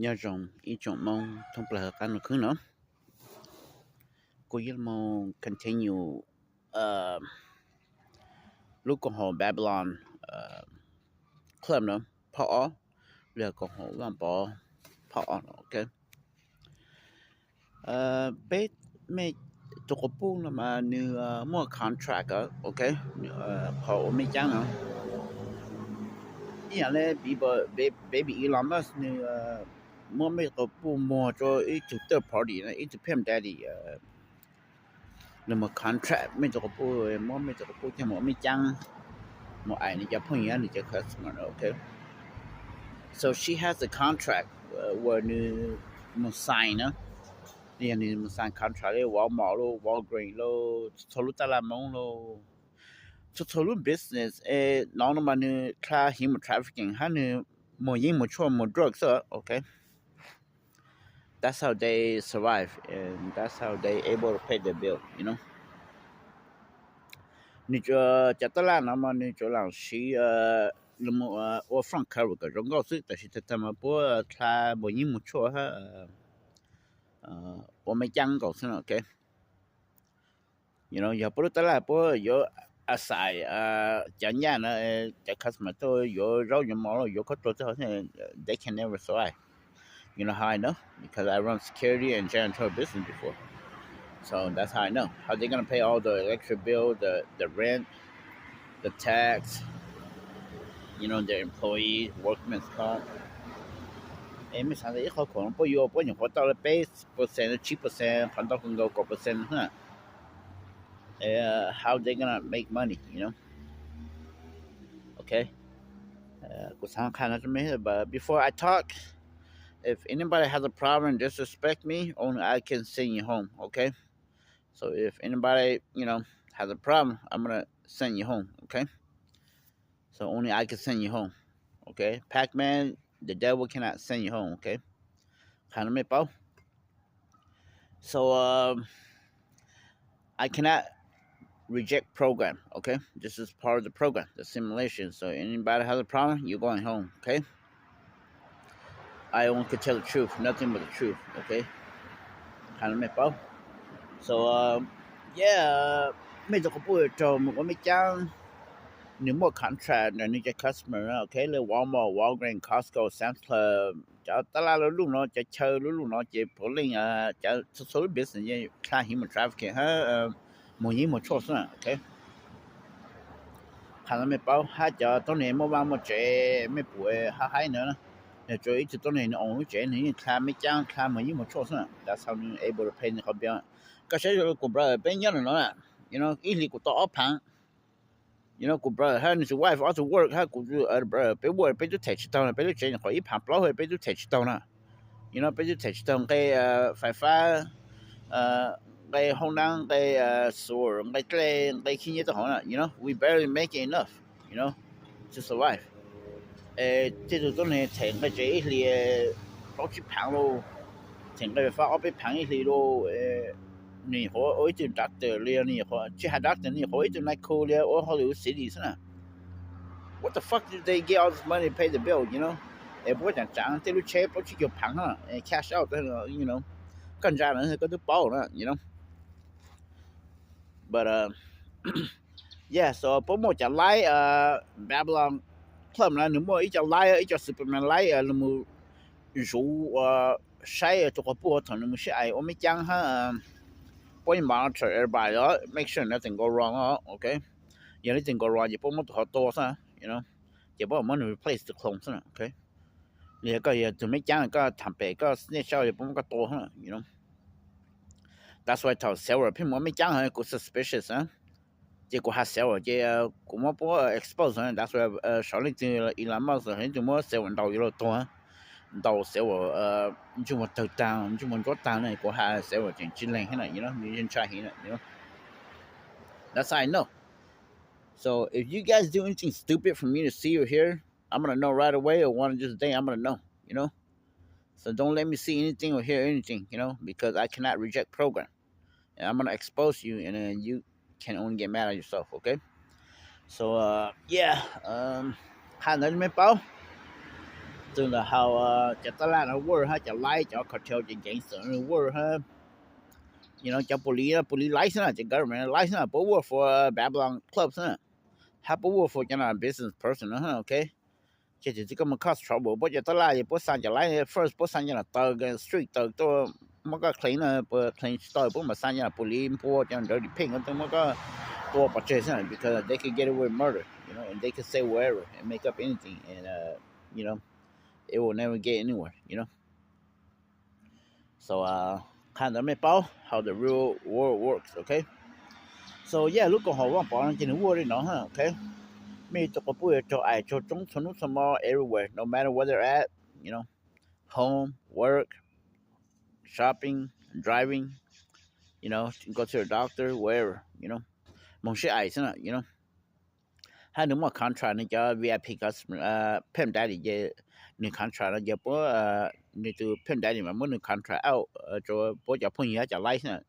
Nyob zoo ib tsoom Hmoob thoob plaws qab ntuj khwb no, kuv yuav mus continue lub koom haum Babylon Club no, part ob, los yog koom haum Vaj Pov part ob, ok. Peb, mej tus quas puj no mas nws muaj contract, ok, qhov ua mej caab no. Ib yam le baby Elon Musk nws muab mej quas puj muag rua ib tug third party, ib tug pimp daddy, nws mus contract mej tus quas puj, muab mej tus quas puj coj mus ua mej caab, mus ais nws cov phooj ywg, nws cov customer, ok. So she has a contract uas nws mus sign na, yog nws mus sign contract le Walmart los, Walgreens los, txhua lub taj laj Hmoob los, txhua txhua lub business es no no mas nws dlha human trafficking hab nws muag yeeb muag tshuaj muag drugs xwb, ok. That's how they survive and that's how they able to pay the bill, you know. Nws cov taj laj no mas nws tsuas lam siv ua front cover kom zoo nkauj xwb, tab sis tag tag mas puab dlha muag yeeb muag tshuaj hab ua mej caab nkaus xwb, ok. Yog puab lub taj laj puab yuav xais cov nyaj no, cov customer tuaj yuav zaub yuav mov los yuav khaub dluag tej, they can never survive. You know how I know? Because I run security and janitor business before. So that's how I know. How they gonna pay all the electric bill, the, the rent, the tax, you know, their employee, workman's comp. Es mej xav ntawm ib qhov khoom puab yuav puab nyuam qhuav tau le peb percent, tsib percent, qhov ntau kawg nkaus kaum percent na. How they gonna make money, you know? Okay. Kuv xav qha no rau mej, but before I talk, if anybody has a problem, disrespect me, only I can send you home, okay? So if anybody, you know, has a problem, I'm gonna send you home, okay? So only I can send you home, okay? Pac-Man, the devil cannot send you home, okay? Qha no mej paub. So, um, I cannot reject program, okay? This is part of the program, the simulation. So anybody has a problem, you're going home, okay? I only can tell the truth, nothing but the truth, okay? Qha no mej paub. So, um, yeah, mej tus quas puj raug mus ua mej caab, nws muaj contract ntawm nws cov customer, okay, le Walmart, Walgreens, Costco, Sam's Club, cov taj laj luj luj no, cov chaw luj luj no ces puav leej cov txhua txhua lub business dlha human trafficking hab muag yeeb muag tshuaj xwb, okay. Qha no mej paub, hab cov tuab neeg muaj vaj muaj tsev mej pum hab haib no, nws tsuas ib tug tuab neeg nws own lub tsev nws yeej dlha mej caab dlha muag yeeb muag tshuaj xwb, that's how nws able to pay nws qhov bill. Koj saib kuv brother peb nyob ntawm no na, you know, ib hlis kuv tau ob phaav. You know, kuv brother hab nws tus wife off to work hab kuv brother peb work peb tub them tsis taug na, peb lub tsev nyuam qhuav ib phaav plaub hab peb tub them tsis taug na. You know, peb tub them tsis taug nqe fais fab, nqe hoob nab, nqe sewer, nqe dlej, nqe khib nyiab tau hauv na. You know, we barely make enough, you know, to survive. Es tej tug tuab neeg them nqe tsev ib hlis plaub tsib phaav lauj, them nqe fais fab ob peb phaav ib hlis lauj. Nws nyuam qhuav ua ib tug doctor li, nws nyuam qhuav tsis has doctor, nws nyuam qhuav ua ib tug nais khu li ua Hollywood City xwb na. What the fuck do they get all this money to pay the bill, you know? Es puab tsaam tsaav tej lub tsheb plaub tsib caug phaav na, cash out, you know, koj ntsa na koj twb paub na, you know. But, uh, yeah, so puab muaj cov light, Babylon Club na nws muaj ib co light, ib co Superman light los mus zuv ua saib tus quas puj thaum nws mus sib ais ua mej caab hab puab monitor everybody, make sure nothing go wrong, okay? Yog leej twg go wrong ces puab muab tus hov tua xwb, you know, ces puab muab nws replace tus clone xwb, okay? Los yog koj yog tus mej caab koj tham pem koj snitch out yog puab muab koj tua xwb, you know. That's why thaum server pheej mus ua mej caab kuv suspicious na. Ces kuv has server ces kuv muab puab expose, that's why sav leej twg Elon Musk leej twg muab server ntaus yuav luag tuag, ntaus server ntsej muag tawg taag ntsej muag ntsuab taag na, kuv has server tseem tsis leeg hab na, you know, nws yeej tsa hiv na, you know. That's how I know. So if you guys do anything stupid for me to see or hear, I'm gonna know right away, or one of these days I'm gonna know, you know. So don't let me see anything or hear anything, you know, because I cannot reject program. And I'm gonna expose you, and then you can only get mad at yourself, okay? So, uh, yeah, um, qha ntawd mej paub. Txog ntawm hauv cov taj laj no work hab cov life, cov cartel, cov gangster no work hab, you know, cov police, police life xwb na, cov government life xwb na, puab work for Babylon club xwb na, hab puab work for cov business person no, okay. Ces thaum twg koj mus cause trouble puab cov taj laj, puab xa cov life first, puab xa cov no taw street taw tuaj muab koj clean na, puab clean tsis tau puab mam xa cov police npua cov dirty pig tuaj muab koj tua pov tseg xwb na, because they can get away with murder, you know, and they can say whatever and make up anything and, uh, you know, it will never get anywhere, you know. So qhov ntawd mej paub how the real world works, okay. So yeah, lub koom haum Vaaj Pov no ces nws work li no, okay. Mej tug quas puj yuav raug aim raug tsoob txhua nub txhua mo everywhere, no matter where they're at, you know, home, work, shopping, driving, you know, go to the doctor, wherever, you know, moog sib aim xwb na, you know. Hab nws muaj contract, nws cov VIP customer, pimp daddy ces nws contract no ces puab, nws tug pimp daddy mas muab nws contract out rua puab cov phooj ywg hab cov life xwb na.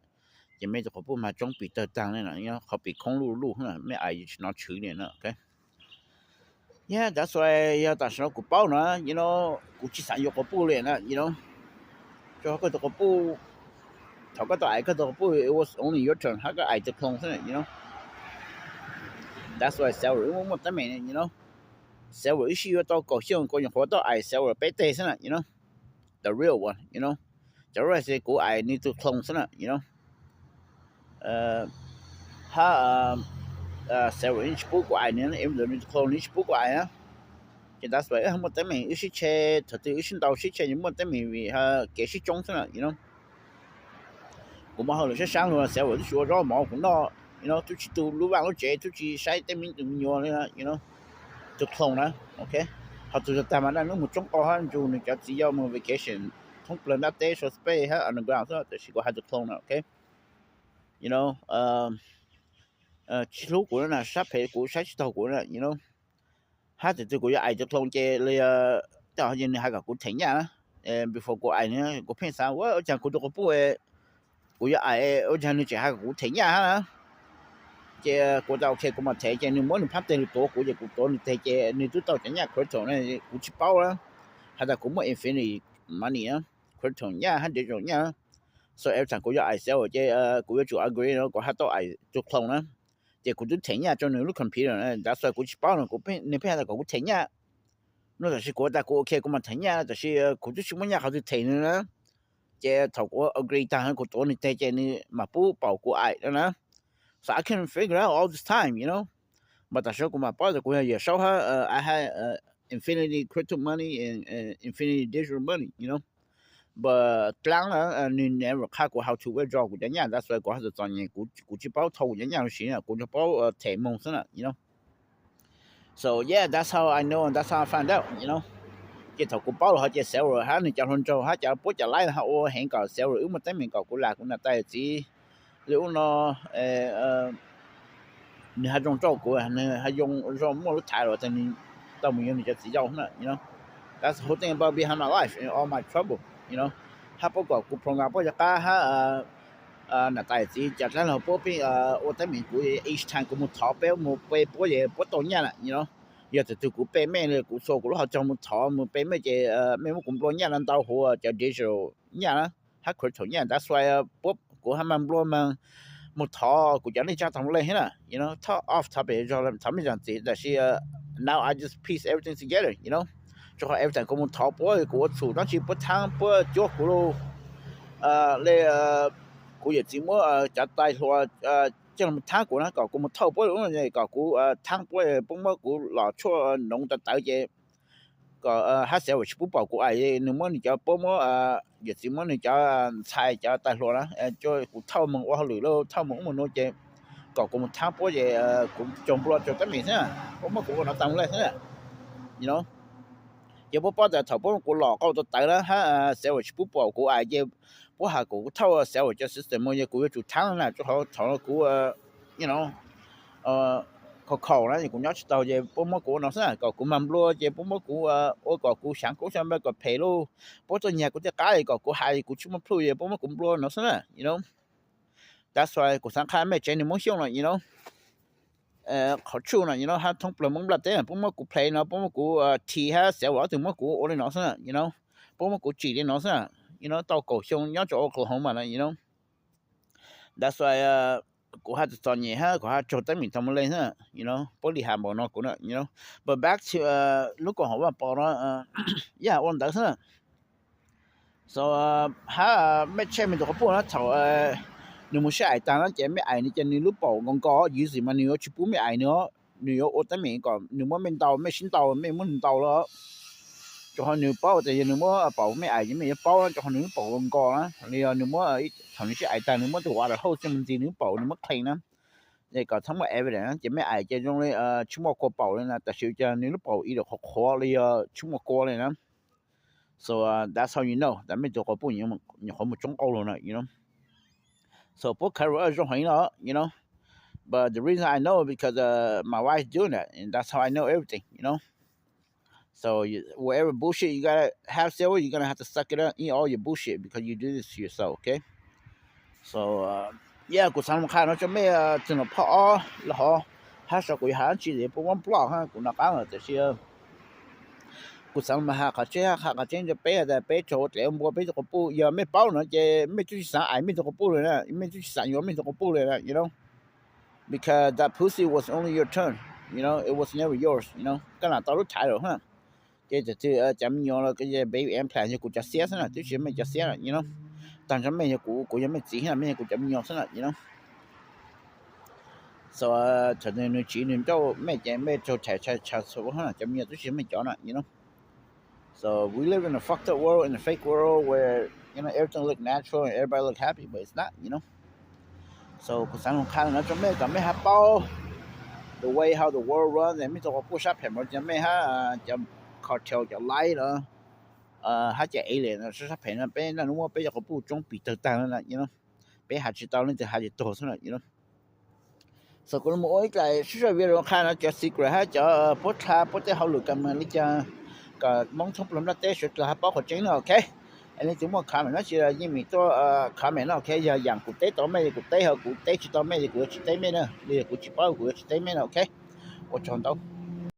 Ces mej tug quas puj mas tsoob pim tawg taag le, qhov pim khoob luj luj, mej aim tsis nov tshwv li na, okay. Yeah, that's why yog tam sim no kuv paub no, you know, kuv tsis xav yuav quas puj li na, you know. Rua koj tug quas puj, thaum koj tau aim koj tug quas puj, it was only your turn, hab koj aim tug clone xwb na, you know. That's why Sarah wb muaj teeb meem, you know. Sarah wb sib yuav tau kaum xyoo, kuv nyuam qhuav tau aim Sarah peb teg xwb na, you know. The real one, you know. Cov rest kuv aim nws tug clone xwb na, you know. Hab Sarah yeej tsis pub kuv aim nws, even though nws tug clone nws tsis pub kuv aim na. Ces that's why wb muaj teeb meem, wb sib tshe, thaum twg wb sib ntaus sib tshe ces muaj teeb meem vim kev sib tsoob xwb na, you know. Kuv muaj hauj lwm sab sab lug, Sarah wb tub tsis ua zaub mov kuv noj, you know, tub tsis tu lub vaaj lub tsev, tub tsis saib tej me tug me nyuam li, you know. Tug clone na, okay. Ho tug tag mas dlaab nub mus tsoob qau hab nrug nws cov txiv yau mus vacation thoob plawg ntaub teb, so space hab underground xwb, tab sis kuv has tug clone na, okay. You know, tsis hlub kuv na, sab phem kuv, saib tsis taug kuv na, you know. Hab thaum twg kuv yuav aim tug clone ces, tej zaum nws has kom kuv them nyaj na. Before kuv aim nws, kuv pheej xav ua caag kuv tug quas puj, kuv yuav aim ua caag nws tseem has kom kuv them nyaj hab na. Ces kuv tas okay kuv mam them, ces nws muab nws phab teg lug tuav kuv ces kuv tuav nws teg ces nws twb tau cov nyaj crypto na, kuv tsis paub na. Has tas kuv muaj infinity money na, crypto nyaj hab digital nyaj. So every time kuv yuav aim Sarah ces kuv yuav tsum agree no kuv has tau aim tug clone na. Ces kuv twb them nyaj rua nws lub computer na, that's why kuv tsis paub no, nws pheej has tas kom kuv them nyaj. No tab sis kuv tas kuv okay kuv mam them nyaj, tab sis kuv twb tsis muaj nyaj qhov twg them nws na. Ces thaum kuv agree taag kuv tuav nws teg ces nws mam pub paum kuv aim no na. So I couldn't figure out all this time, you know. Mas tam sim no kuv mam paub tas kuv yog Yawm Saub hab I have infinity crypto money and infinity digital money, you know. But dlaab na, nws never qha kuv how to withdraw kuv cov nyaj, that's why kuv has tas txom nyem, kuv tsis paub thau kuv cov nyaj lug siv, kuv tsuas paub them moog xwb na, you know. So yeah, that's how I know and that's how I found out, you know. Ces thaum kuv paub lawm hov ces Sarah hab nws cov hluas nraug hab cov puab cov life ho ua heev kom Sarah wb muaj teeb meem kom kuv lam kuv nam tais txiv li ub no. Nws has zoo rau kuv, nws has zoo zoo muaj lub thaiv los tas nws tau mus yuav nws cov txiv yau na, you know. That's the whole thing about behind my life and all my trouble, you know. Hab puab kom kuv program puab cov qab hab nam tais txiv cov dlaab lug puab pheej ua teeb meem kuv each time kuv mus thov peb mus pe puab ces puab tau nyaj na, you know. Yog thaum twg kuv pe mej li kuv txhua kuv lub hauv caug mus thov mus pe mej ces mej muab kuv nplua nyaj no ntau huv cov digital nyaj na, hab crypto nyaj, that's why puab kuv hab mas nplua mas mus thov kuv cov neej tsa tau le hab na, you know, talk off topic zog thov mej zaam txim tab sis now I just piece everything together, you know. Rua qhov every time kuv mus thov puab kuv ua txhum dlaab tsi puab thaab puab cuab kuv lug le kuv yawm txiv muab cov tais hluas coj lug thaab kuv na kom kuv mus thauj puab lug kom kuv thaab puab, puab muab kuv los tshuaj noov tawv tawv ces kom hab Sarah tsis pub paum kuv aim, nws muab nws cov puab muab yawm txiv muab nws cov ntxhais cov tais hluas na coj kuv thauj moog ua hauj lwm lauj, thauj moog ub moog nuav ces kom kuv mus thaab puab ces kuv tsaug nplua tsaug teeb meem xwb, puab muab kuv ua nov tau le xwb, you know. Ces puab paub tas thaum puab muab kuv los qau tawv tawv na hab Sarah tsis pub paum kuv aim ces puab has kom kuv thauj Sarah cov system mus ces kuv yuav tsum thaab na, rua qhov thaum kuv, you know, khaus khaus na kuv nyob tsis taug ces puab muab kuv ua no xwb na, kom kuv mag nplua ces puab muab kuv ua kom kuv xyaav koob xyaav npe kom phem lauj, puab tuaj nyag kuv tej qab kom kuv hais kuv tsis muaj plhuj ces puab muab kuv nplua no xwb na, you know. That's why kuv xaav qha mej tsev neeg Moob Xyooj no, you know. qhov tshuj no, you know, hab thoob plawg Moob nplaj teb puab muab kuv play no, puab muab kuv thi hab xav ua ob tug muab kuv ua li no xwb na, you know, puab muab kuv tsim li no xwb na, you know, tau kaum xyoo nyob rua Oklahoma na, you know. That's why kuv hab txom nyem hab kuv hab raug teeb meem tau mus le xwb, you know, puab li has npaum no kuv na, you know. But back to lub koom haum Vaj Pov no, yog ua ntawd xwb na. So hab mej tsheej mej tug quas puj na, thaum nws mus sib aim taag na ces mej aim nws ces nws lub paum nkaus nkaus, ywv txim mas nws yuav tsis pub mej aim nws, nws yuav ua teeb meem kom nws muab mej ntaus, mej sib ntaus, mej muab nws ntaus lawm. Rua qhov nws paub tas yog nws muab paum mej aim ces mej yuav paub na, rua qhov nws lub paum nkaus nkaus na, los yog nws muab, thaum nws sib aim taag nws muab tug water hose coj mus ntxiv nws lub paum nws muab clean na, es kom txhob muaj evidence na, ces mej aim ces zoo li tsis muaj kua paum li na, tam sis ces nws lub paum ib lub qhuav qhuav los yog tsis muaj kua li na. So that's how you know that mej tug quas puj nyuam qhuav mus tsoob qau lug na, you know. So puab cover up zoo heev no, you know. But the reason I know is because my wife doing that, and that's how I know everything, you know. So whatever bullshit you gotta have, Silver, you're gonna have to suck it up, eat all your bullshit because you do this to yourself, okay? So yeah, kuv xaav lug qha no rua mej txug nuav phoj ob lawm hov, hab sau kuv yuav has dlaab tsi puab muab block hab kuv nov qaab lawm, tab sis kuv xaav lug has qhov tseeb, has qhov tseeb rua peb tas peb raug ua dlaim ua npua peb tug quas puj. Yog mej paub no ces mej tub tsis xaav aim mej tug quas puj li na, mej tub tsis xaav yuav mej tug quas puj li na, you know, because that pussy was only your turn, you know, it was never yours, you know, koj nam tau lub thav lawm na. Ces thaum twg cov me nyuam los baby implant yog kuv cov xiab xwb na, tub tsis yog mej cov xiab na, you know. Taag nrho mej yog kuv, kuv yog mej txiv, mej yog kuv cov me nyuam xwb na, you know. So thaum nws tsiv nws ncauj mej ces mej raug thaim tshav xu, cov me nyuam tub tsis yog mej cov na, you know. So we live in a fucked up world, in a fake world where, you know, everything look natural and everybody look happy, but it's not, you know. So kuv xaav lug qha no rua mej kom mej hab paub the way how the world runs, mej tug quas puj sab phem mas ces mej hab cov cartel, cov light los hab cov alien no sab phem no, peb naj nub muab peb cov quas puj tsoob pis tawg tag na, you know. Peb has tsis tau, leej twg has ces tuag xwb na, you know. So kuv lug mus ua ib dlaim sib zog video qha no cov secret hab cov puab dlha puab tej hauj lwm kam mas li cas kom Moob thoob plawg nplaj teb suav dlawg hab paub qhov tseeb na, ok. Es leej twg muaj comment dlaab tsi los yeej meem tuaj comment na, ok. Yog yaam kuv teb tau mej ces kuv teb, ho kuv teb tsis tau mej ces kuv yuav tsis teb mej na, los yog kuv tsis paub kuv yuav tsis teb mej na, ok. Ua tsaug ntau.